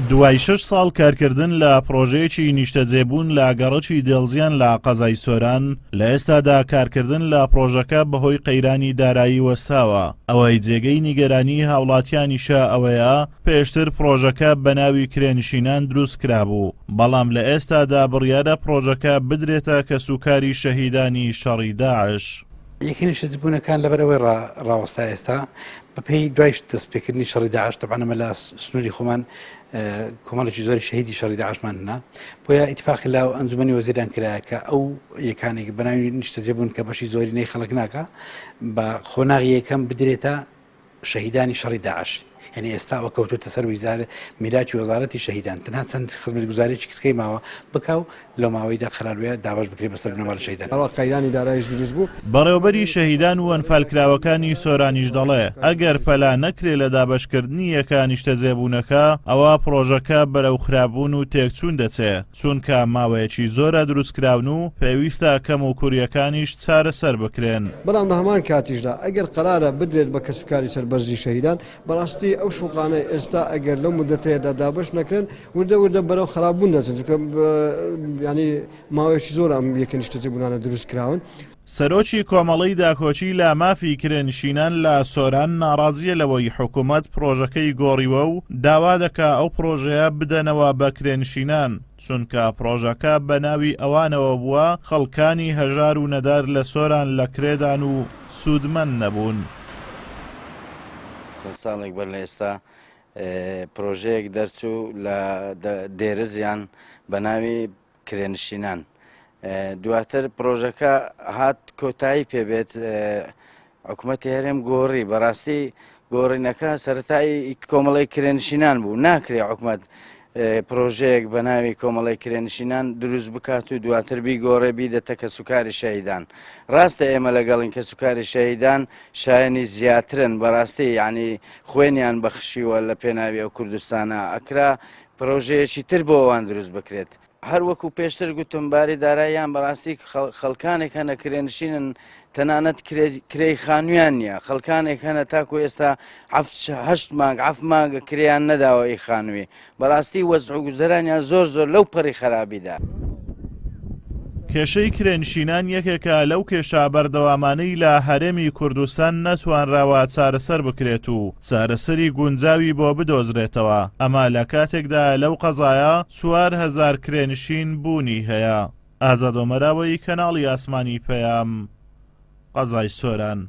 دوای شەش ساڵ کارکردن لە پڕۆژەیەکی نیشتەجێبوون لە گەڕەکی دێڵزیان لە قەزای سۆران، لە ئێستادا کارکردن لە پڕۆژەکە بەهۆی قەیرانی دارایی وەستاوە، ئەوەی جێگەی نیگەرانی هاوڵاتیانیشە ئەوەیە پێشتر پڕۆژەکە بەناوی کرێنشینان دروستکرابوو، بەڵام لە ئێستادا بڕیارە پڕۆژەکە بدرێتە کەسوکاری شەهیدانی شەڕی داعش. یەکەی نیشتەجێبوونەکان لەبەر ئەوەی ڕاوەستا ئێستا بەپێی دوای دەستپێکردنی شەڕی داعش تەبعەن ئەمە لە سنووری خۆمان کۆمەڵێکی زۆری شەهیدی شەڕی داعشمان هەنا بۆیە ئیتفاقی لە ئەنجومەنی وەزیران کرایە کە ئەو یەکانێک بەناوی نیشتەجێبوون کە بەشی زۆرینەی خەڵک ناکە بە قۆناغی یەکەم بدرێتە شەهیدانی شەڕی داعش یعنی ئێستا ئەوە کەوتوتە سەر ویزار میلاکی وەزارەتی شەهیدان تەنها چەند خزمەتگوزارێکی کچکەی ماوە بکا و لەو ماوەیدا قەرار بێ دابەش بکرێ بەسەر بنەماڵە شەهیدان. ئەوا قەیرانی دارایش دروست بوو. بەڕێوەبەری شەهیدان و ئەنفالکراوەکانی سۆرانیش دەڵێ، ئەگەر پەلە نەکرێ لە دابەشکردنی یەکە نیشتەجێبوونەکە، ئەوا پڕۆژەکە بەرەو خراپبوون و تێکچوون دەچێ. چونکە ماوەیەکی زۆرە دروستکراون و پێویستە کەموکورییەکانیش چارەسەر بکرێن. بەڵام لە هەمان کاتیشدا ئەگەر قەرارە بدرێت بە کەسوکاری سەربەرزی شەهیدان، بەڕاستی ئەو شوقانەی ئێستا ئەگەر لەو مودەتەیەدا دابەش نەکرێن، وردە وردە بەرەو خراپبوون دەچن، چونکە یانی ماوەیەکی زۆرە ئەم یەکە نیشتەجێبوونانە دروستکراون. سەرۆکی کۆمەڵەی داکۆکی لە مافی کرێنشینان لە سۆران ناڕازییە لەوەی حکومەت پڕۆژەکەی گۆڕیوە و داوا دەکا ئەو پڕۆژەیە بدەنەوە بە کرێنشینان، چونکە پڕۆژەکە بە ناوی ئەوانەوە بووە، خەڵکانی هەژار و نەدار لە سۆران لە کرێدان و سوودمەند نەبوون. چەند ساڵێک بەر لە ئێستا پرۆژەیەک دەرچوو لە دێرزیان بە ناوی کرێنشینان دواتر پرۆژەکە هات کۆتایی پێبێت حکوومەتی هەرێم گۆڕی بەڕاستی گۆڕینەکە سەتایی کۆمەڵی کرێنشینان بوو ناکرێ حکومت پرۆژەیەک بە ناوی کۆمەڵی کرێنشینان دروست بکات و دواتر بیگۆڕێ بیدەتە کەسوکاری شەهیدان ڕاستە ئێمە لەگەڵین کەسوکاری شەهیدان شایەنی زیاترن بەڕاستی یعنی خوێنیان بەخشیوە لە پێناوی ئەو کوردستانە ئەکرا پرۆژەیەکی تر بۆ ئەوان دروست بکرێت. هەر وەکو پێشتر گوتم باری داراییان بەڕاستی خەڵکانێک هەنە کرێنشینن تەنانەت کرێی خانویان نییە خەڵکانێک هەنە تاکو ئێستا هەشت مانگ هەفت مانگە کرێیان نەداوە ئی خانووی بەڕاستی وەزع و گوزەرانیان زۆر زۆر لەو پەڕی خەرابیدا. کێشەی کرێنشینان یەکێکە لەو کێشە بەردەوامانەی لە هەرێمی کوردستان نەتوانراوە چارەسەر بکرێت و چارەسەری گونجاوی بۆ بدۆزرێتەوە، ئەمە لە کاتێکدایە لەو قەزایە 4000 کرێنشین بوونی هەیە. ئازاد ئۆمەراوەیی، کەناڵی ئاسمانی پەیام، قەزای سۆران.